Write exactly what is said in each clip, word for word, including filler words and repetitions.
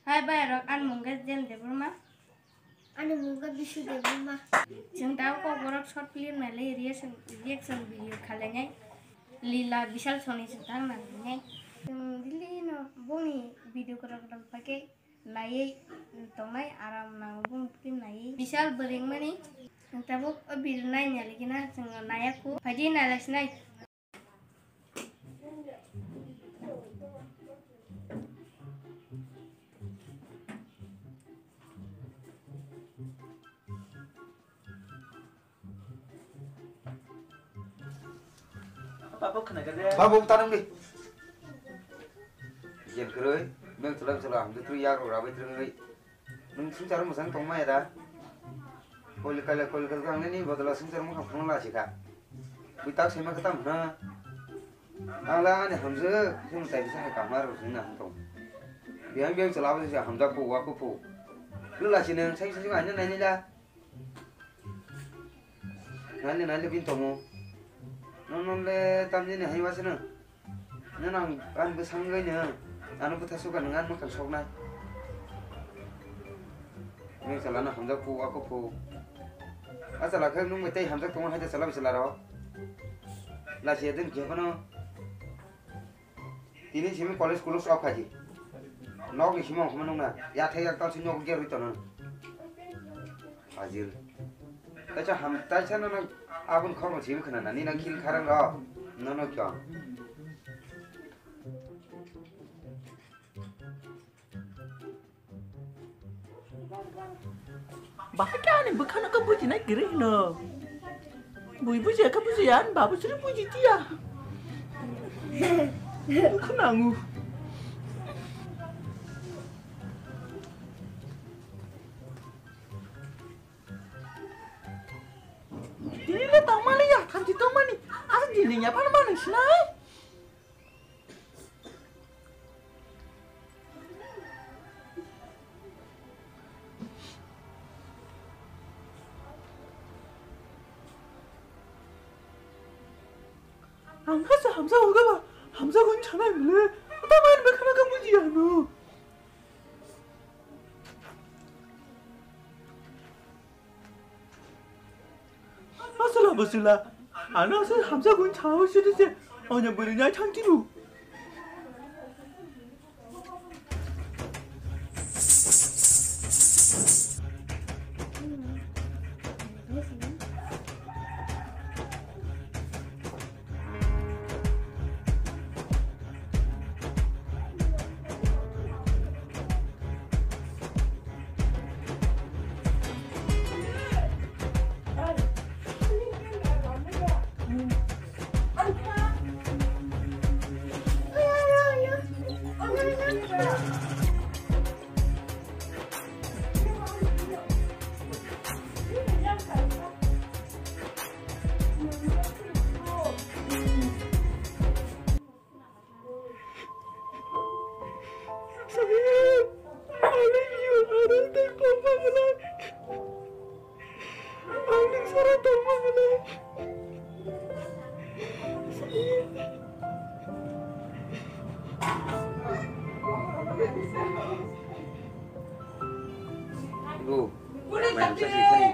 Hai bai rok, ani mung khe Jem Debbarma. Ani mung khe Bisu Debbarma. Chwng tabuk Kokborok short film nailai reaction, reaction video khalainai Lila Bishal Soni swkang nangnai. Chwng daily no boni video kwtal kwtal paikhe naiwi tongnai, aram nango boni film naiwi. Bishal bwrwngmani tabuk o video naina ligina chwng naiya khu. Phaidi nailaisinai. Babu, tanong di. Jen kwrwi, beng chwla chwla hamjwk twi yak rok rabai twrwngwi. Nwng swngcharo mwsang tongmaya da? Koli kala, koli kala, ang nini bodolo swngcharo mwkhang phunukna lachi kha. Bui tak sema khe tamo hwna? Ang la ani hamjwk, phung tai bisa hai kamar rok swngna hwn tong. Biyang biyang chwla bo hamjak phu, wa phu phu. Lu lachi nwng sai sai aina naini da. Nani nani bin tongo. Non non le tamjini hai wasino. Nang ang bwsang gai no. Ano bwtha suka nang an makan soknai. Nang chala na hamjak pu ako pu. A chala khe nung bai tei hamjak tongo hai chala bai chala ro. Lasi adin khe kono. Tini simi college kuluk sok khaji. Nok ni simi ongkhorma nungna. Yathai yak tal simi nok gerwi tono. Hajil. Taisa ham, taisa nono abun khormo simi khna nani nang khil kharang ro. Nono kyo. Bahai khe ani bwkhano khe bujinai kwrwi hwno. Bui bujiya khe bujiya, ani babu chwrwi buji tiya. Dukhu nango. Tini le tongmani ya, thanti tongmani. Asa dini ya, phano mani sinai. Ang hasa hamsa hogaba, hamsa gun chanai mile, ata main be khana ka buji ano. Aswla bwswla, ano se hamsa gun chanai se se, onya bwrwi nai thang tiro. Ibu, main sasi sani.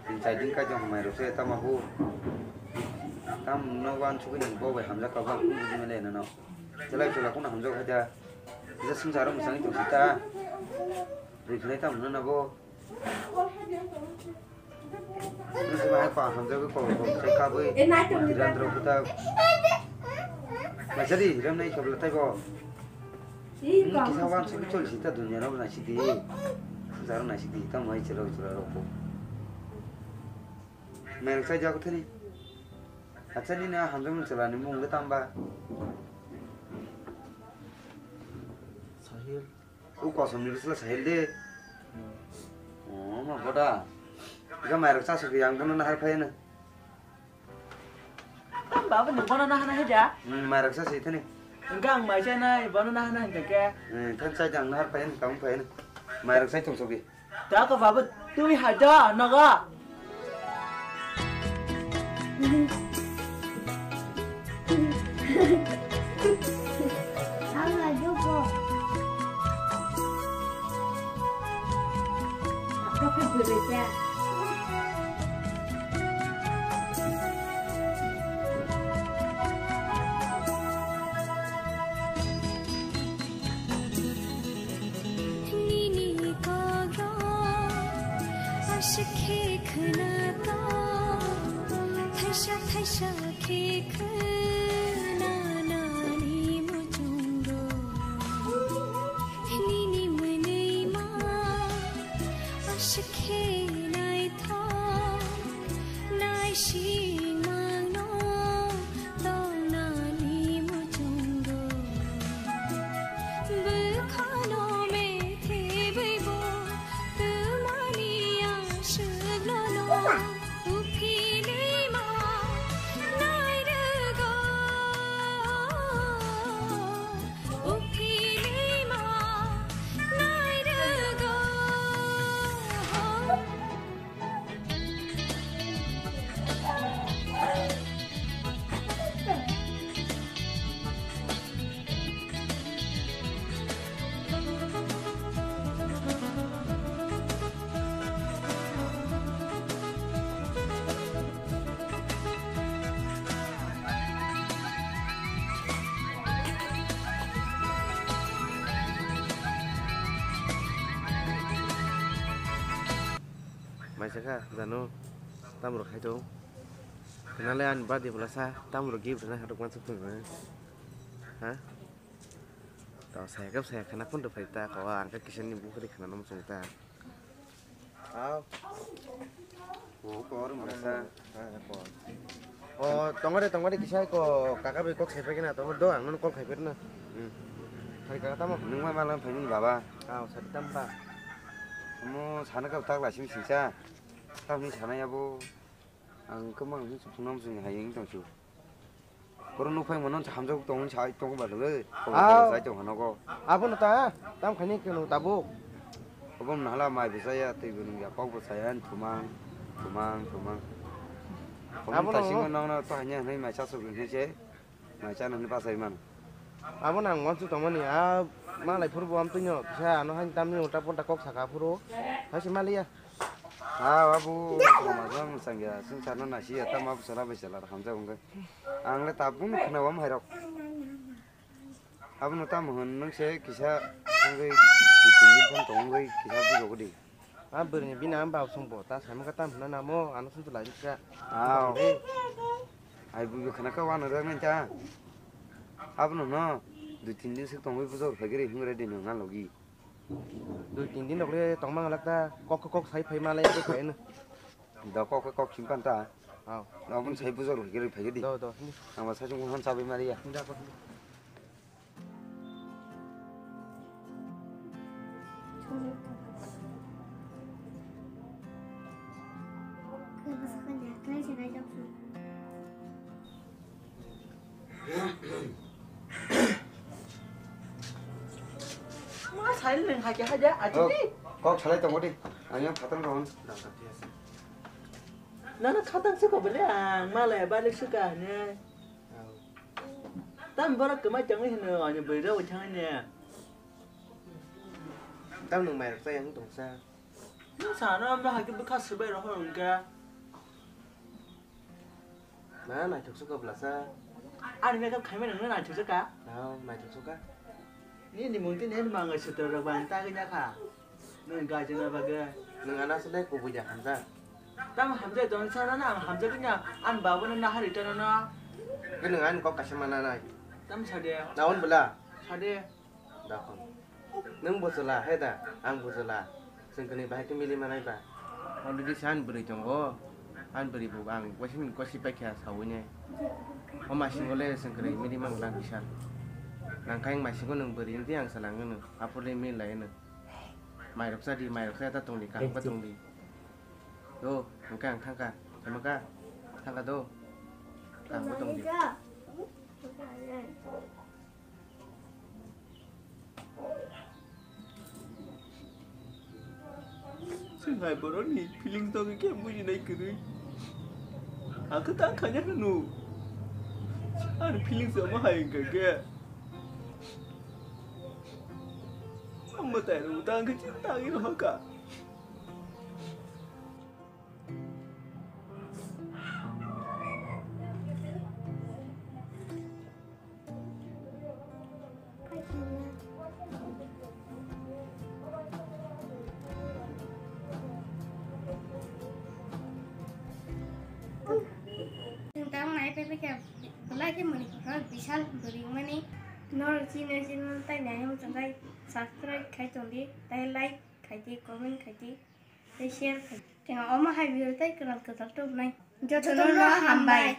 Tin char din kaitor hamai rok se tamo hu. Tam no wan chukui ni bo bai hamjak ka bang kung bujui mele no no. Chelai chula kung hamjak haja. Kisa sung jaro musang itu kita. Rikhnai tam no na bo. Nung se bahai pa hamjak ko ko sai ka bui. Tiran rok kita. Masari ram nai chobla tai bo. Kisa wan suk chol sita dunia rok nai sidi. Jaro nai sidi ta mai chelo chelo rok bo. Merek sai jago thani. Acha ni na hamjak ni chela ni mung le tamba. Sahil. U kosom ni bisla Sahil de. Oh ma boda. Ga merek sa suk yang bono na har phai na. Tam baba ni bono na hana heda. Hmm, mairok sa si thani. Engka ang mai chai nai bono na hana hingka ke. Eh, than chai jang nahar payan, kaung payan. Mairok sai thong sobi. Ta ko baba tui haja naga. Ang laju ko. Nini kok rok aswk khe khwna tong, thaisa thaisa khe khwna nani muchungo. Nini mwnwi ma aswk khe naithok, naising mangno tongnani muchungo. Bwkhano methebwi bo twmani aswkno no uphilima nairwgo. Uphilima nairwgo. Maisa kha janu, tamrok khai tong. Khnale ani birthday bwlasa, tamrok gift rwna hatok mansa phunukna. Ha? To saya kap saya khana phone rwphai ta, ko ang khe kisa ni bukhari khana nom sung ta. Aw. O, kor masa. Ha, kor. O, tongo de, tongo de, kisa ko kaka bai kok sai phaikhe na, tongo do, ang nono call khai phaikhe na. Hmm. Hari kaka tamo? Nung ma malam phaimani baba. Aw, sadi tam ba? Omo sana kap tak la sim singsa. Tamni sana ya bo. Ang kemang hin chuk nam sung hai tong chu. Koro nuk phai mono hamjak tong sa tong ba le. Aw. Sai tong hano go. Abono ta, tam khani keno tabuk. Obo nahla mai bwsaya twi bo nungya kok bwsaya thumang, thumang, thumang. Obo Abono tasing nang na to hanya hai mai sa suk ni se. Mai cha nang ni bachai man. Abono ang uansuk tongmani a malai phuru bo amtwino kisa ano haini tamni ulta pulta kok saka phuru. Hai se maliya. Ha, abu, majang sangya, sung sana nasi ya, tam abu sala bai sala, hamjak wngkha. Ang le tabuk no khna wam hairok. Abono tam hwn nwng se kisa wngwi, tini phone tong wngwi kisa bujok di. A bwrwini bini ang bau songbo, ta saimung kha tam hwnna namo, ano song to lai kha. Aw. Ai bui khna kha wano rang nang ta. Abono no, dui tin din sik tongwi bujok phai gri hung ready no ngan logi. Dui tin din rok le tongma ngalak ta, kok kok sai phai ma lai phai no. Da kok kok sim pan ta. Aw. Abun sai bujor ri phai di. Do, do. Ang ba sai chung han sabai mariya. Da ko. Ma sai leng hai ke hai de, aji Oh, di. Kok salai tongo di. Ani phatang ron. Nana khatang se ko bele ang malai balik suka ne. Tam borok kwmai tongwi hino ani bwrwi rok thangwi ne. Tam nwng mairok chaya wng tongsa. Nwng sana amno hai ke bwkha swbai rohor wngkha. Ma naithok sukha bwlasa. Ani makeup khaimani nwng naithok sukha? Nao naithok sukha. Nini mungti nini mangai sutra rok bang tagwi nakha. Nwng gajina bagwi. Nwng ano aswk le kubui da hamjak. Tamo hamjak tong sana na ang hamjak na an babu na nahari tano na. Ke nwng ani kok kaisa mana nai. Tam sade. Naon bwla? Sade. Dakon. Nwng bo chwla, he da, ang bo chwla. Chwng kwnwi bahai khe mili manai ba? Already se ani bwrwi tongo. Ani bwrwi bo ang waisa mili kosi paikha saui ne. O masingo le chwng kwnwi mili mang lang kisa. Nang khe ang masingo nwng bwrwi wng di ang chwla wng nw. Aphuru le mili lai nw. Mairok cha di, mairok cha ta tong di, kaham khe tong di. Do, hwnkhe ang thangkha. Thangkha? Thangkha do. Kaham khe tong di. Chwng hai borokni feelings no khe bujinai kwrwi. Ang khe tang khaina hwno. Ani feelings omo hai wngkha khe. Ang mwtai rw tang khe chini tangwi rohor kha. Chwng tang nai paipai khe belai khe mwnwi kwthar bishal bwrwi wngmani. Norok chini channel tai nai wng tongkha, subscribe khai tongdi, tai like khai di, comment khai di, tei share khai di. Chwng omo hai video tei kwtal kwtal tubunai. Jotono hambai.